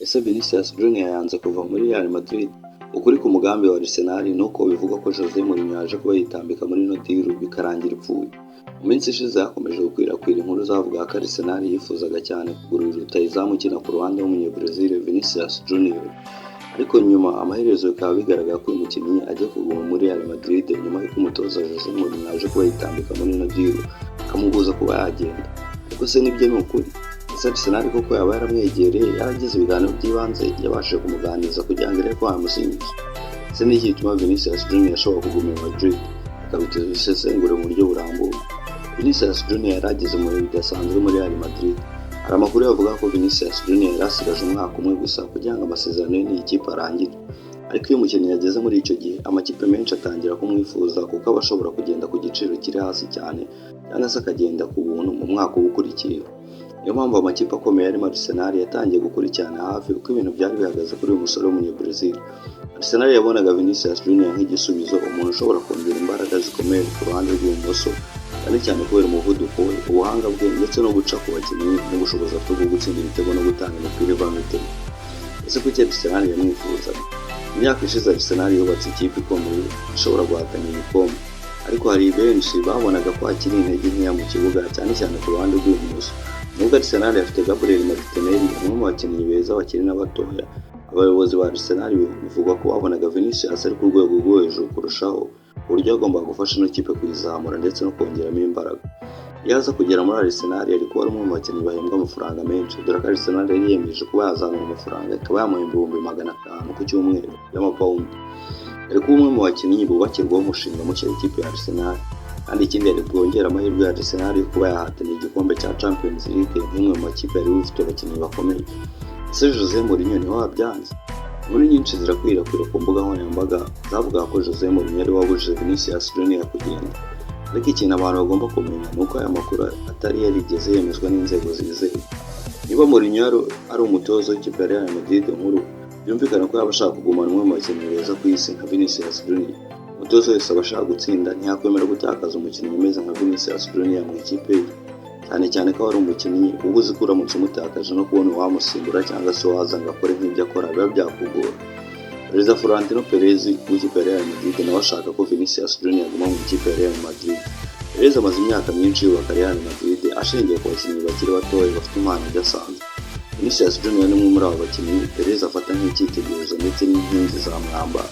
Ese Vinicius Junior yanze kuva muri Real Madrid? Ukuri ku mugambi wa Arsenal ni uko bivugwa ko Jose Mourinho yaje kuba yitambika muri ino deal bikarangira ipfuye. Mu minsi ishize hakomeje gukwirakwira inkuru zavuga ko Arsenal yifuzaga cyane kugura rutahizamu ukina ku ruhande w'umunya-Brazil Vinicius Junior. Ariko nyuma amaherezo bikaba bigaragara ko uyu mukinnyi agiye kuguma muri Real Madrid nyuma y'uko umutoza Jose Mourinho yaje kuba yitambika muri ino deal akamubuza kuba yagenda. Ariko se nibyo ni ukuri? Ese Arsenal koko yaba yaramwegereye, yaragize ibiganiro by'ibanze, yabashije kumuganiriza kugira ngo irebe ko yamusinyisha? Ese ni iki gituma Vinicius Junior ashobora kuguma i Madrid? Reka tubisesengure mu buryo burambuye. Vinicius Junior yari ageze mu bihe bidasanzwe muri Real Madrid. Hari amakuru avuga ko Vinicius Junior yari asigaje umwaka umwe gusa kugira ngo amasezerano ye n'iyi kipe arangire. Ariko iyo umukinnyi yageze muri icyo gihe, amakipe menshi atangira kumwifuza kuko aba ashobora kugenda ku giciro kiri hasi cyane cyangwa se akagenda ku buntu mu mwaka uba ukurikiyeho. Niyo mpamvu amakipe akomeye arimo Arsenal yatangiye gukurikirana hafi uko ibintu byari bihagaze kuri uyu musore w'umunya-Brazil. Arsenal yabonaga Vinicius Junior nk'igisubizo, umuntu ushobora kongera imbaraga zikomeye ku ruhande rw'ibumoso, cyane cyane kubera umuvuduko we, ubuhanga bwe ndetse no guca ku bakinnyi n'ubushobozi afite bwo gutsinda ibitego no gutanga imipira ivamo ibitego. Ese kuki Arsenal yamwifuzaga? Mu myaka ishize Arsenal yubatse ikipe ikomeye ishobora guhatanira ibikombe, ariko hari benshi babonaga ko hakiri intege nkeya mu kibuga, cyane cyane ku ruhande rw'ibumoso. Nubwo Arsenal afite Gabriel Martinelli, umwe mu bakinnyi beza bakiri n'abatoya, abayobozi ba Arsenal bivugwa ko babonaga Vinicius ari ku rwego rwo hejuru kurushaho, ku buryo yagombaga gufasha ino kipe kuyizamura ndetse no kongeramo imbaraga. Iyo aza kugera muri Arsenal, yari kuba ari umwe mu bakinnyi bahembwa amafaranga menshi, dore ko Arsenal yari yiyemeje kuba yazamura amafaranga ikaba yamuhemba 500,000 ku cyumweru y'amapawundi. Yari kuba umwe mu bakinnyi bubakirwaho umushinga mushya w'ikipe ya Arsenal, kandi ikindi yari bwongere amahirwe ya Arsenal yo kuba yahatanira igikombe cya Champions League nk'imwe mu makipe yari ifite abakinnyi bakomeye. Ese Jose Mourinho niwe wabyanze? Inkuru nyinshi zirakwirakwira ku mbuga nkoranyambaga zavugaga ko Jose Mourinho ari we wabujije Vinicius Junior kugenda. Ariko ikintu abantu bagomba kumenya ni uko aya makuru atari yarigeze yemezwa n'inzego zizewe. Niba Mourinho ari umutoza w'ikipe ya Real Madrid nkuru, byumvikana ko yaba ashaka kugumana umwe mu bakinnyi beza ku isi nka Vinicius Junior. Umutoza wese aba ashaka gutsinda, ntiyakwemera gutakaza umukinnyi umeze nka Vinicius Junior mu ikipe ye, cyane cyane ko ari umukinnyi uba uzi ko uramutse umutakaje no kubona uwamusimbura cyangwa se uwaza ngo akore nk'ibyo akora biba byakugora. Perezida Florentino Perez w'ikipe ya Real Madrid nawe ashaka ko Vinicius Junior aguma mu ikipe ya Real Madrid. Perez amaze imyaka myinshi yubaka Real Madrid ashingiye ku bakinnyi bakiri batoya bafite impano idasanzwe. Vinicius Junior ni umwe muri abo bakinnyi Perez afata nk'icyitegererezo ndetse n'inkingi za mwamba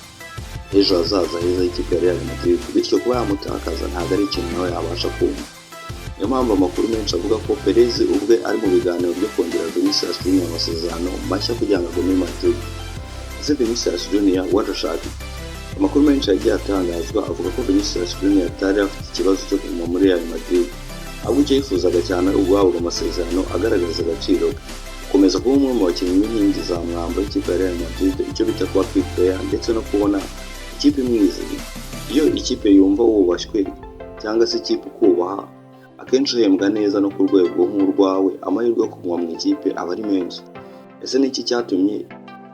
ejo hazaza heza h'ikipe ya Real Madrid, bityo kuba yamutakaza ntabwo ari ikintu nawe yabasha kumva. Niyo mpamvu amakuru menshi avuga ko Perez ubwe ari mu biganiro byo kongera Vinicius Junior amasezerano mashya kugira ngo agume i Madrid. Ese Vinicius Junior we arashaka iki? Amakuru menshi yagiye atangazwa avuga ko Vinicius Junior atari afite ikibazo cyo kuguma muri Real Madrid, ahubwo icyo yifuzaga cyane ari uguhabwa amasezerano agaragaza agaciro ke, gukomeza kuba umwe mu bakinnyi b'inkingi za mwamba w'ikipe ya Real Madrid, icyo bita kuba key player, ndetse no kubona ikipe imwizeye. Iyo ikipe yumva wubashywe cyangwa se ikipe ukubaha, akenshi uhembwa neza no ku rwego nk'urwawe, amahirwe yo kuguma mu ikipe aba ari menshi. Ese ni iki cyatumye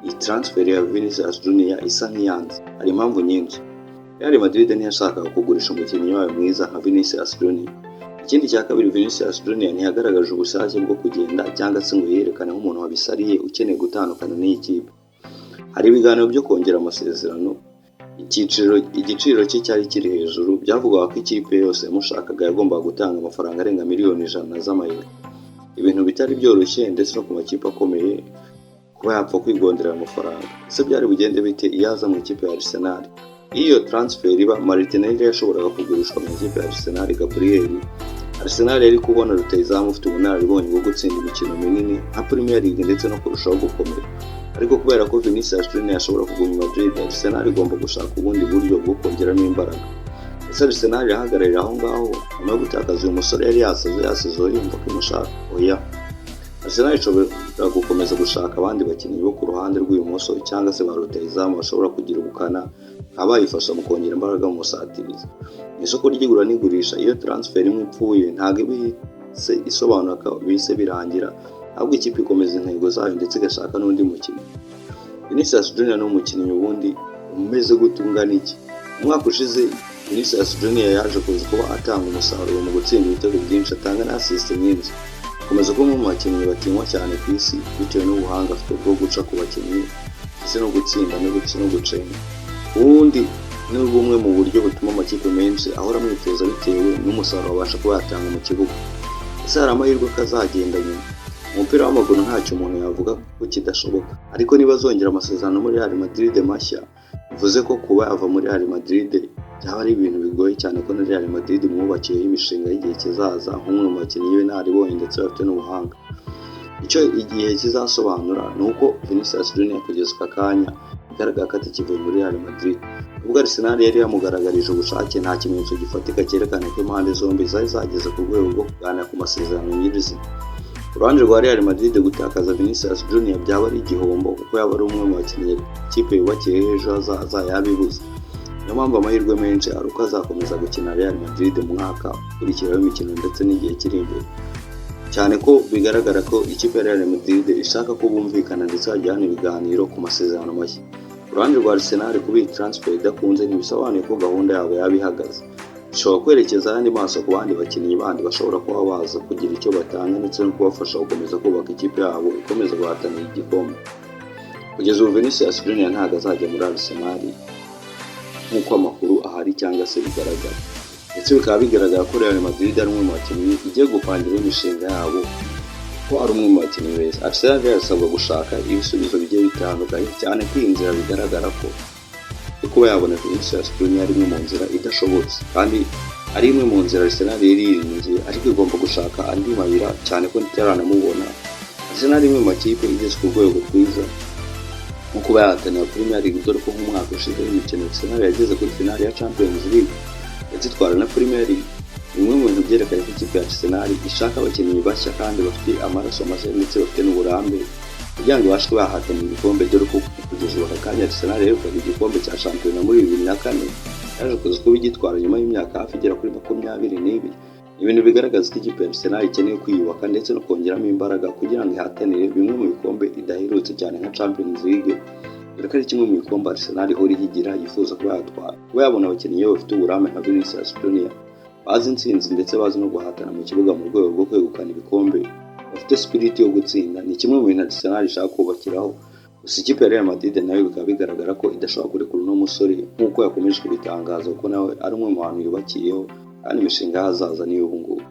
iyi transfer ya Vinicius Junior isa nk'iyanze? Hari impamvu nyinshi. Real Madrid ntiyashakaga kugurisha umukinnyi wayo mwiza nka Vinicius Junior. Ikindi cya kabiri, Vinicius Junior ntiyagaragaje ubushake bwo kugenda cyangwa se ngo yerekane nk'umuntu wabisariye ukeneye gutandukana n'iyi kipe. Hari ibiganiro byo kongera amasezerano, igiciro cye cyari kiri hejuru, byavugwaga ko ikipe yose yamushakaga yagombaga gutanga amafaranga arenga miliyoni 100 z'amayero. Ibintu bitari byoroshye ndetse no ku makipe akomeye kuba yapfa kwigondera ayo mafaranga. Ese byari bugende bite iyo aza mu ikipe ya Arsenal? Iyo iyo transfer iba, Martinelli yashoboraga kugurishwa mu ikipe ya Arsenal Gabriel. Arsenal yari kubona rutahizamu ufite ubunararibonye bwo gutsinda imikino minini nka Premier League ndetse no kurushaho gukomera. Ariko kubera ko Vinicius Junior ashobora kuguma i Madrid, Arsenal igomba gushaka ubundi buryo bwo kongeramo imbaraga. Ese Arsenal irahagararira aho ngaho nyuma yo gutakaza uyu musore yari yasaze yasizeho yumva ko imushaka? Oya. Arsenal ishobora gukomeza gushaka abandi bakinnyi bo ku ruhande rw'ibumoso cyangwa se ba rutahizamu bashobora kugira ubukana, bakaba bayifasha mu kongera imbaraga mu busatirizi. Mu isoko ry'igura n'igurisha, iyo transfer imwe ipfuye ntabwo iba ihise isobanura ko bihise birangira, ahubwo ikipe ikomeza intego zayo ndetse igashaka n'undi mukinnyi. Vinicius Junior ni umukinnyi ubundi umeze gute, ungana iki? Umwaka ushize Vinicius Junior yaje kuza kuba atanga umusaruro mu gutsinda ibitego byinshi, atanga na assist nyinshi. Akomeza kuba umwe mu bakinnyi batinywa cyane ku isi bitewe n'ubuhanga afite bwo guca ku bakinnyi ndetse no gutsinda no gucenga. Ubundi ni bumwe mu buryo butuma amakipe menshi ahora amwitoza bitewe n'umusaruro abasha kuba yatanga mu kibuga. Ese hari amahirwe ko azagenda nyuma? Mu mupira w'amaguru ntacyo umuntu yavuga ko kidashoboka, ariko niba azongera amasezerano muri Real Madrid mashya, bivuze ko kuba yava muri Real Madrid byaba ari ibintu bigoye cyane, ko na Real Madrid imwubakiyeho imishinga y'igihe kizaza nk'umwe mu bakinnyi b'inararibonye ndetse bafite n'ubuhanga. Icyo igihe kizasobanura ni uko Vinicius Junior kugeza aka kanya bigaragara ko atakivuye muri Real Madrid. Nubwo Arsenal yari yamugaragarije ubushake, nta kimenyetso gifatika cyerekana ko impande zombi zari zageze ku rwego rwo kuganira ku masezerano nyirizina. Ku ruhande rwa Real Madrid, gutakaza Vinicius Junior byaba ari igihombo, kuko yaba ari umwe mu bakinnyi ikipe yubakiyeho ejo hazaza yabibuze. Niyo mpamvu amahirwe menshi ari uko azakomeza gukina Real Madrid mu mwaka ukurikiraho imikino ndetse n'igihe kiri imbere, cyane ko bigaragara ko ikipe ya Real Madrid ishaka ko bumvikana ndetse bajyana ibiganiro ku masezerano mashya. Ku ruhande rwa Arsenal, kuba iyi transfer idakunze ntibisobanuye ko gahunda yabo yaba ihagaze. Ishobora kwerekeza ayandi maso ku bandi bakinnyi bandi bashobora kuba baza kugira icyo batanga ndetse no kubafasha gukomeza kubaka ikipe yabo ikomeza guhatanira igikombe. Kugeza ubu Vinicius Junior ntabwo azajya muri Arsenal nk'uko amakuru ahari cyangwa se bigaragara, ndetse bikaba bigaragara ko Real Madrid ari umwe mu bakinnyi igiye gupangiraho imishinga yabo, ko ari umwe mu bakinnyi beza. Arsenal irasabwa gushaka ibisubizo bigiye bitandukanye, cyane ko iyi nzira bigaragara ko kuba yabona Vinicius Junior ari imwe mu nzira idashobotse, kandi ari imwe mu nzira Arsenal yari yiringiye, ariko igomba gushaka andi mayira, cyane ko itaranamubona. Arsenal imwe mu makipe igeze ku rwego rwiza nko kuba yahatanira Premier League, dore ko nk'umwaka ushize w'imikino Arsenal yageze kuri finale ya Champions League ndetse itwara na Premier League. Bimwe mu bintu byerekana ko ikipe ya Arsenal ishaka abakinnyi bashya kandi bafite amaraso mashya ndetse bafite n'uburambe kugira ngo ibashe kuba yahatanira ibikombe, dore ko kugeza ubu aka kanya Arsenal yerukaga igikombe cya shampiyona muri 2004, yaje kuza kuba igitwara nyuma y'imyaka hafi igera kuri 22. Ibintu bigaragaza ko ikipe ya Arsenal ikeneye kwiyubaka ndetse no kongeramo imbaraga kugira ngo ihatanire bimwe mu bikombe idaherutse cyane nka Champions League, dore ko ari kimwe mu bikombe Arsenal ihora ihigira, yifuza kuba yatwara. Kuba yabona abakinnyi bafite uburambe nka Vinicius Junior, bazi intsinzi ndetse bazi no guhatana mu kibuga mu rwego rwo kwegukana ibikombe, bafite spirit yo gutsinda, ni kimwe mu bintu Arsenal ishaka kubakiraho. Gusa ikipe ya Real Madrid nayo bikaba bigaragara ko idashobora kurekura uno musore nk'uko yakomeje kubitangaza, kuko nawe ari umwe mu bantu yubakiyeho kandi imishinga y'ahazaza ni ubu ngubu.